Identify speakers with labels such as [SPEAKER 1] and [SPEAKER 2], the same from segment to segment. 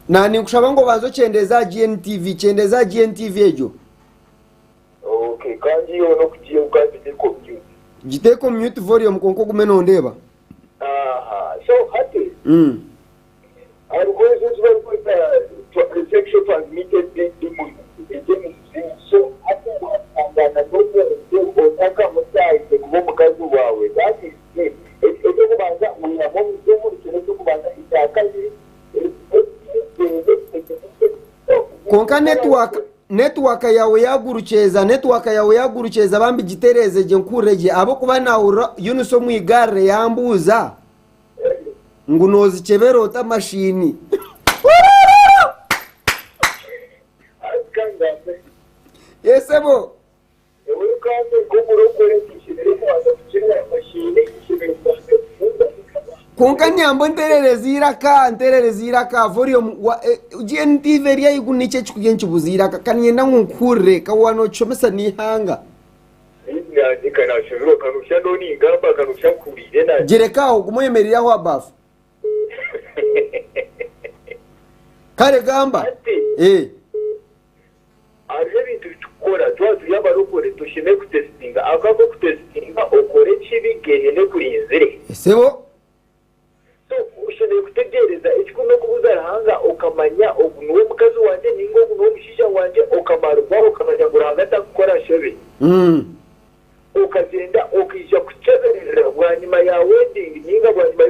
[SPEAKER 1] Na ninkushaba ngu obanze okyendeeze aha GNTV, kyendeeza aha GNTV egyo.
[SPEAKER 2] Okay, kandi yoona okugiihaho kandi ngiteeke omu mute.
[SPEAKER 1] Giteeke omu mute volume kwonka ogume nondeeba.
[SPEAKER 2] Aha, so hati hariho ezo ezi barikweta sexual transmitted demons, demons so hati watangaana n'omuntu otakamutaahize kuba omukazi waawe, that is it. Eky'okubanza wihamu omuzimu, ekyo n'eky'okubanza. Ekyakabiri
[SPEAKER 1] Kwonka network network yawe yagurukyeza network yawe yagurukyeza bambi gitereeze gye nkuhurire gye ahabw'okuba nahurira Eunice omu igarire yambuuza ngu nozikyebera ota mashini. Yesebo. Kwonka nyambo nterereza eiraka nterereza eiraka volume wa eh, GNTV eri ahaiguru niki ekikuriyo nikibuza eiraka ka niinyenda ngu nkuhurire ka waaba nookishomesa n'eihanga. Gyereka aho ogume oyemereire aho aha baafu. Kare gamba. Eh.
[SPEAKER 2] Hariho ebintu ebi turikukora twaba turi abarokore tushemereire kutesitinga ahakuba ku orikutesitinga okora ekibi gehena ekurinzire.
[SPEAKER 1] Esebo.
[SPEAKER 2] So oshemereire kutegyereza ekikuru n'okubuuza Ruhanga okamanya ogu niwe mukazi wangye ninga ogu niwe mushaija wangye okamarwa okamanya ngu Ruhanga takukora nshobe. Okagyenda okaija kukyeberera bwanyima ya wedding ninga bwanyima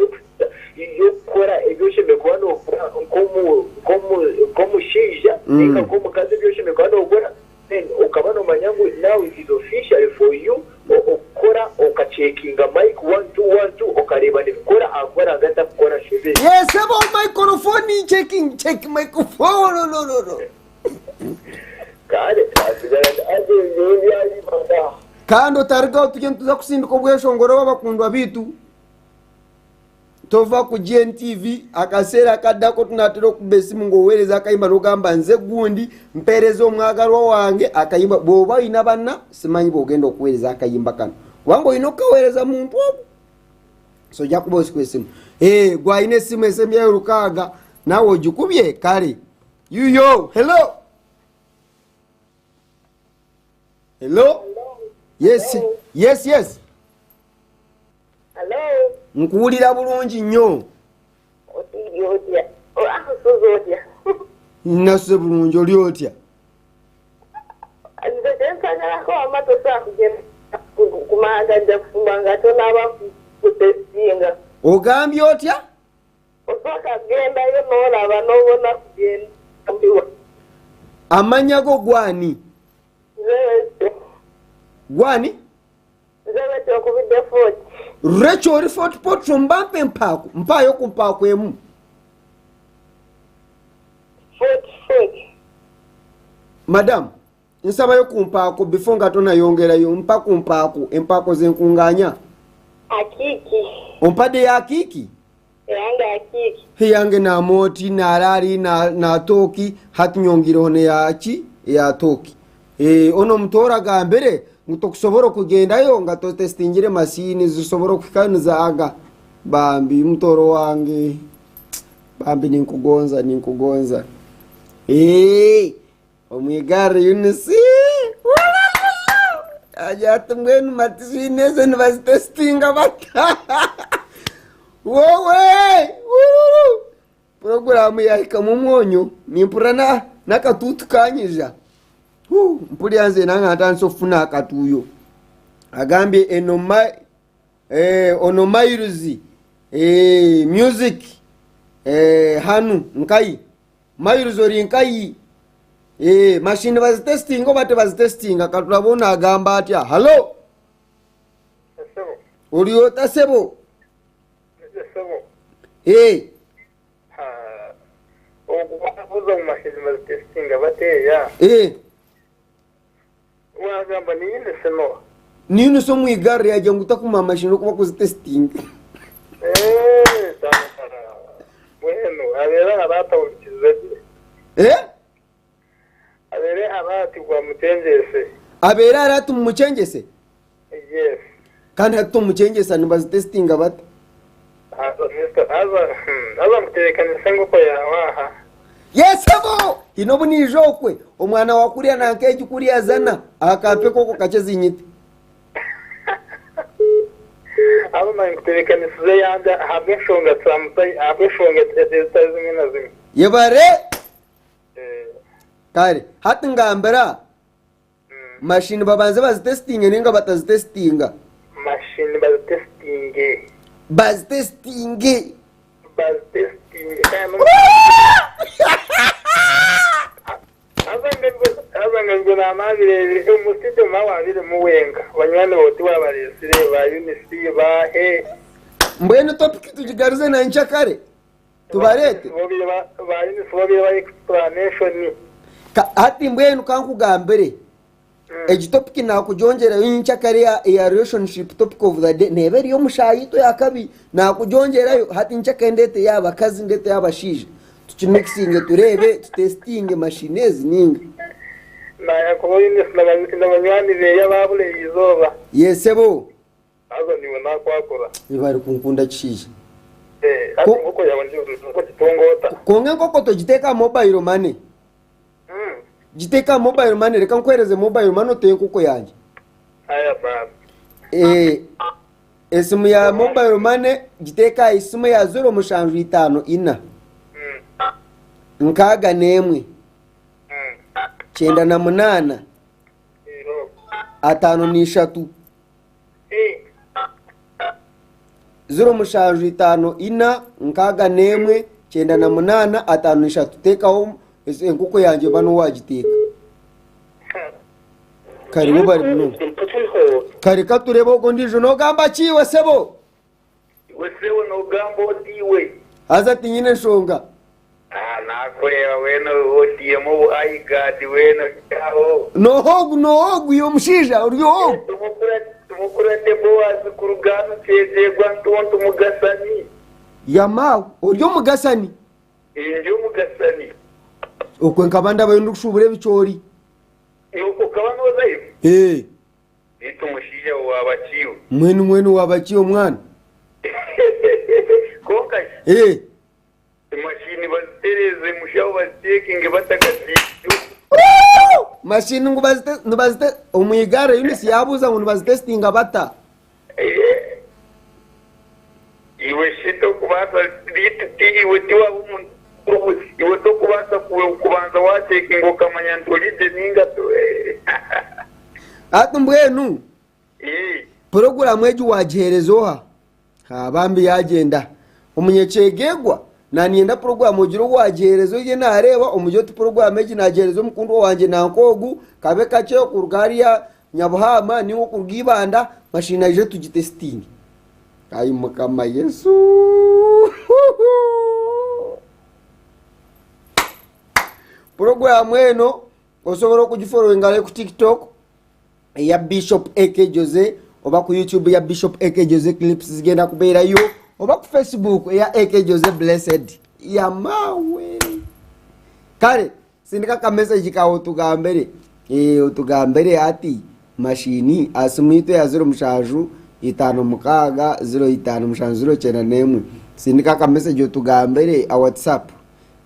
[SPEAKER 2] y'okukora ebi oshemereire kuba nokora nk'omushaija ninga nk'omukazi ebi oshemereire kuba nokora then okaba nomanya ngu now it is officially for you okukora okacekinga mic one two one two okareeba nibikora ahakuba Ruhanga takukora nshobe.
[SPEAKER 1] Yes sebo microphone checking check microphone no no no.
[SPEAKER 2] Kare nasigara naazenga ebyayibana.
[SPEAKER 1] Kandi otarigaho turiyo nituza kusindika obweshongoro bw'abakundwa baitu. Tova ku GNTV akaseera akadako tunatera okukuba esimu ngu oweereze akayimba nogamba nze gundi mpeereza omwagarwa wange akayimba bwoba oine abana simanyi bwogenda okuweereza akayimba kanu kubanga oine okukaweereza muntu ogu so ojja kuba osikuba esimu eh gwe aine esimu esembyayo rukaaga nawe ogikubye kare Yuyo, hello. Hello. Yes, yes, yes.
[SPEAKER 3] Hello.
[SPEAKER 1] Nkuwulira bulungi nnyo.
[SPEAKER 3] Oli otya? Osuze otya?
[SPEAKER 1] Nasuze bulungi oli otya?
[SPEAKER 3] Nze kyensagalako wamma tosobola kugenda kumanya nja kufumba nga tonaba kutesitinga.
[SPEAKER 1] Ogambye otya?
[SPEAKER 3] Osooka kugendayo n'olaba n'obona kugenda mbiwa.
[SPEAKER 1] Amanya go gwani?
[SPEAKER 3] Nze Rachel.
[SPEAKER 1] Gwani?
[SPEAKER 3] Nze Rachel nkubidde Fort.
[SPEAKER 1] Rachel oli Fort Portal mbampe empaako mpaayo ku mpaako emu.
[SPEAKER 3] Fort Fort.
[SPEAKER 1] Madam nsabayo ku mpaako before nga tonayongerayo mpa ku mpaako empaako zenkunganya.
[SPEAKER 3] Akiiki.
[SPEAKER 1] Ompadde ya akiiki?
[SPEAKER 3] Eyange akiiki.
[SPEAKER 1] Eyange namooti naraari na tooki hati nyongireho neya ki eya tooki. Eh, ono omutooro agambire ngu tokusobora okugendayo nga totesitingire masiini zisobora okuhikayo nizaaga. Bambi mutooro wange bambi ninkugonza ninkugonza. Eh, Omwigarre Eunice agira ati mbwenu matiziini ezo nibazitesitinga bata? Wowe! Wururu! Puroguraamu yaahikamu omwonyo, nimpurira na- n'akatuutu kanyija. Huu, mpurira nzeena nga ntandise okufuna akatuuyo. Agambye eno ma, eh, ono Miles, eh, music, eh, hanu nkayi. Miles ori nkahi? Eeh machine bazitesitinga oba tibazitesitinga katurabe onu agamba atya. Hallo?
[SPEAKER 4] Esebo.
[SPEAKER 1] Ori ota sebo?
[SPEAKER 4] Esebo.
[SPEAKER 1] Eeh.
[SPEAKER 4] Ogu wabuuza ngu machine nibazitesitinga bateeya?
[SPEAKER 1] Eeh.
[SPEAKER 4] Wagamba ni Eunice noha?
[SPEAKER 1] Ni Eunice omwigarire yagira ngu takumanya machine oku bakuzitesitinga.
[SPEAKER 4] Eeh mbwenu abeere ahari atahurikize gye.
[SPEAKER 1] Eh?
[SPEAKER 4] Abeere ahari ati gwa mukyengyese.
[SPEAKER 1] Abeere ahari ati mumukyengyese?
[SPEAKER 4] Yes.
[SPEAKER 1] Kandi hati omukyengesa nibazitesitinga bata?
[SPEAKER 4] Haza Mister haza haza nkutebeekanise enkoko yaawe aha.
[SPEAKER 1] Yesebo! Hine obu naija okwe, omwana wa kuriya nanka egi kuriya azana aha kampe enkoko kakye zinyite.
[SPEAKER 4] Haza naanye nkutebeekanisize eyangye ahabw'enshonga ahabw'enshonga ezitari zimwe na zimwe.
[SPEAKER 1] Yebare! Kare, hati ngambira, Mashini babanze bazitesitinge ninga batazitesitinga?
[SPEAKER 4] Mashini bazitesitinge.
[SPEAKER 1] Bazitesitinge.
[SPEAKER 4] Bazitesitinge kandi haza ngabirwe naanabireebire omu studio ma waabirimu wenka banywani baawe tiwabareetsire ba Eunice ba he.
[SPEAKER 1] Mbwenu topic tugigaruze na nkyakare tubareete.
[SPEAKER 4] Ba Eunice bo baire ba explanation.
[SPEAKER 1] Hati mbwenu kankugambire egi topic nakugyongyerayo nyenkyakare eya relationship topic of the day neeba eri omu shaaha yaitu eya kabiri nakugyongyerayo hati nyenkyakare ndeete ey'abakazi ndeete ey'abashaija tukimixinge tureebe tutesitinge machine ezi ninga.
[SPEAKER 4] Naayakuba Eunice na banywani beeye abaabura erizooba.
[SPEAKER 1] Yes sebo.
[SPEAKER 4] Haza niiwe naakwakura.
[SPEAKER 1] Yebare kunkunda kishaija.
[SPEAKER 4] Eh, hati enkoko yaawe nkogitunga ota?
[SPEAKER 1] Kwonka enkoko togiteeka aha mobile money. Giteeke aha mobile money, reka nkuheereze mobile money oteho enkoko yangye.
[SPEAKER 4] Haya baaba.
[SPEAKER 1] Eh, esimu ya mobile money giteeke aha isimu ya ziro mushanju itaano ina, 61, 98, 53. 0 7 5 4 61 98 53 Teekaho enkoko yangye ba niwe waagiteeka. Karibu bari munonga. Kare ka tureebe ogwo ondiijo. Noogamba ki iwe sebo?
[SPEAKER 2] Iwe sebo noogamba oti iwe?
[SPEAKER 1] Haza tinyine nshonga.
[SPEAKER 2] Ah, naakureeba weena otiiremu obu eye guard weena ori aho.
[SPEAKER 1] Nooha ogu? Nooha ogu? Iwe omushaija ori ogu?
[SPEAKER 2] Tumukurate Boaz kuruga hanu Kyegyeegwa Ntonto Mugasani.
[SPEAKER 1] Yamaawe, ori Omugasani?
[SPEAKER 2] Ee, ndi Omugasani.
[SPEAKER 1] Okwe nkaba ndabayo ndikushuubura ebicoori.
[SPEAKER 2] Okaba noozayo?
[SPEAKER 1] Ee.
[SPEAKER 2] Beitu omushaija we waaba ki iwe?
[SPEAKER 1] Mbwenu mbwenu waaba ki omwana?
[SPEAKER 2] Kwonka shi.
[SPEAKER 1] Ee.
[SPEAKER 2] Emashini bazitereeze mushaho bazitekinge batakasiibyo.
[SPEAKER 1] Mashini ngu bazite nibazite omu igare Eunice yabuuza ngu nibazitesitinga bata?
[SPEAKER 2] Iwe shi tokubaasa beitu ti iwe tiwaba omuntu mukuru iwe tokubaasa kubanza wacekinga okamanya nti ori gye ninga
[SPEAKER 1] Hati mbwenu puroguramu egi wagiheereza oha? Haa bambi yagyenda. Omunyekyegegwa naninyenda puroguramu ogire ou wagiheereza oije nareeba omugire oti puroguramu egi nagiheereza omukundwa wangye nanka ogu kabe kakye okuruga hariya Nyabuhaama ninga okuruga Ibanda mashini aije tugitesitinge. Ai Mukama Yesu! Puroguramu eno osobola okugiforowinga ku TikTok eya Bishop AK Jose oba ku YouTube ya Bishop AK Jose clips zigenda kubeerayo oba ku Facebook eya AK Jose Blessed yamawe. Kale sindika ka message kawe otugambire eh, otugambire ati mashini asimu yitu ya 07 56 05 7 91 sindika ka message otugambire a WhatsApp.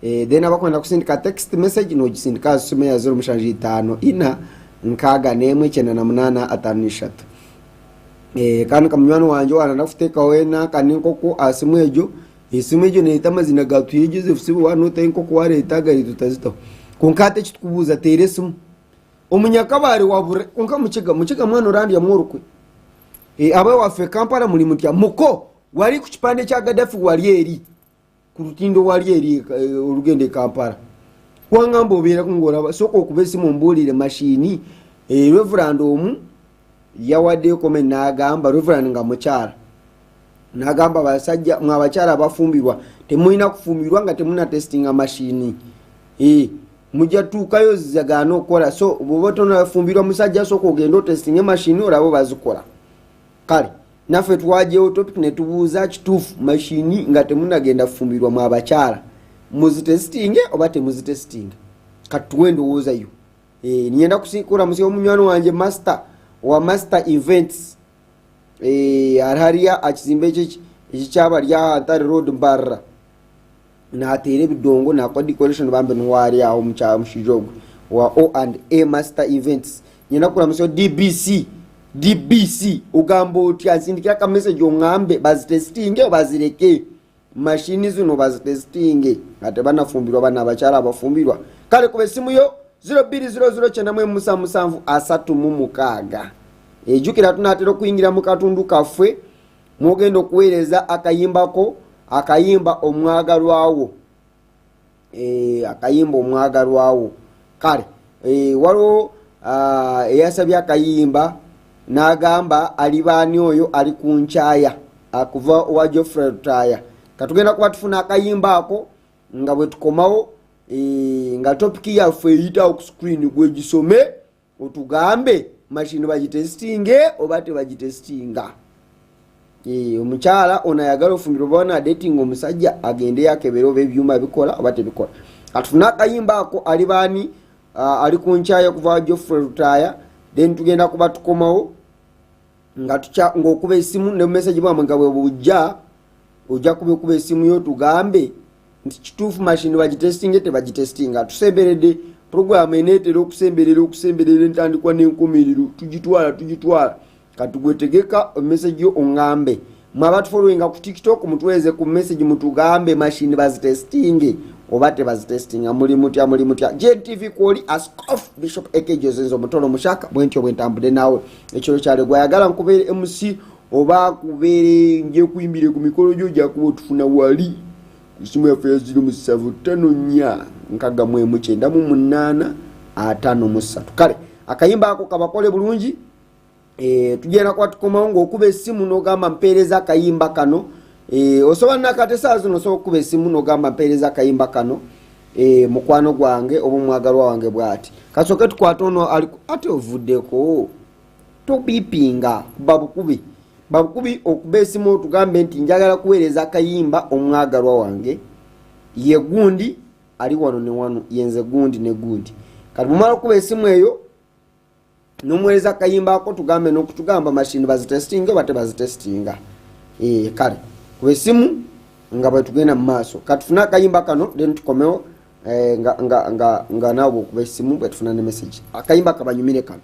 [SPEAKER 1] Then abakwenda kusindika text message nogisindika aha simu ya 07 54 61 98 53. Kandi nka munywani wangye owaarenda kuteekaho enanka n'enkoko aha simu egyo, esimu egyo neeyeta amaziina ga Tuhiire Joseph Sibo waaba nootaho enkoko waareeta agari tutazitaho. Kwonka hati eki tukubuuza teera esimu. Omunyakabaare wa buri kwonka Mukiga, Mukiga mwana orandyamu orukwe. Ab'ewaffe Kampala muri mutya muko wari ku kipande kya Gaddafi wari eri. Ku rutindo wari eri orugendo e Kampala. Wangamba obeera ngu oraba sooka okube esimu ombuurire mashini Reverand omu yawaddeyo comment nagamba Reverand nga mukyala nagamba basajja mwe abakyala abafumbirwa temulina kufumbirwa nga temuna testinga mashini mujja tuukayo zagaana okukola so bwoba tonafumbirwa musajja sooka ogende otestinge mashini olabe bazikola. Kale naffe twagyewo topic netubuuza kituufu machine nga temunagenda kufumbirwa mwe abakyala muzitesitinge oba temuzitesitinga kati tuwe endowooza yo. Eh, ninyenda kuramutsya omunywani wangye master wa master events. Ari hariya aha kizimbe eki ekikyaba rya aha Ntare Road Mbarara. Nateera ebidongo nakora decoration bambi niho ari aho omushaija ogwe wa O and A Master Events. Nyenda kuramutsya DBC DBC ogamba otya nsindikira aka message ongambe bazitesitinge bazireke mashini zino bazitesitinge nga tebanafumbirwa bano abakyala abafumbirwa. Kale kuba esimu yo 02009776. Ejjukira tunaatera okuyingira mu katundu kaffe mwogenda okuweereza akayimbako akayimba omwagalwawo. Akayimba omwagalwawo. Kale waliwo eyasabye akayimba n'agamba alibaani oyo ali ku nkyaya akuva owa Geoffrey Lutaaya. Katugenda kuba tufuna akayimba ako nga bwe tukomawo, nga topiki yaffe eyitawo ku screen gwegisome otugambe mashini bagitesitinge oba tebagitesitinga. Omukyala ono ayagala ofumbirwa oba ono adetinga omusajja agende yakebere oba ebyuma bikola oba tebikola. Katufune akayimba ako alibaani ali ku nkyaya okuva Geoffrey Lutaaya, then tugenda kuba tukomawo nga tukya ng'okuba esimu ne message bwamwe nga bwe bujja ojja kuba okuba esimu yo tugambe nti kituufu mashini bagitesitinge tebagitesitinga. Tusemberedde puroguramu eneetera okusemberera okusemberera entandikwa n'enkomerero tugitwala tugitwala. Kati gwe tegeka message yo oŋŋambe. Mwe abatufollowinga ku TikTok mutuweereze ku message mutugambe mashini bazitesitinge oba tebazitesitinga. Muli mutya muli mutya. GNTV kwoli Ascof Bishop AK Josenzo Mutolo Mushaka bwentyo bwentambudde naawe ekiro kyale. Gwayagala nkubeere MC oba kubeere nje kuyimbire ku mikolo gyo ojja kuba otufuna wali ku simu yaffe ya 0754 61 98 53. Kale akayimba ako kabakole bulungi. Tugenda kuba tukomawo ng'okuba essimu n'ogamba mpeereza akayimba kano. Osobola nakate essaawa zino osobola okukuba essimu n'ogamba mpeereza akayimba kano, mukwano gwange oba omwagalwa wange bw'ati. Kasooke tukwate ono ali ate ovuddeko tobipinga kuba bukubi babukubi okuba esimu otugambe nti njagala kuweereza akayimba omwagalwa wange ye gundi ali wano ne wano yenze gundi ne gundi. Kati bwomala okuba esimu eyo nomuweereza akayimba ako tugambe n'okutugamba mashini bazitesitinga oba tebazitesitinga. Kale kuba esimu nga bwe tugenda mu maaso. Katufune akayimba kano then tukomewo, nga naawe bw'okuba esimu bwe tufuna ne message. Akayimba kabanyumire kano.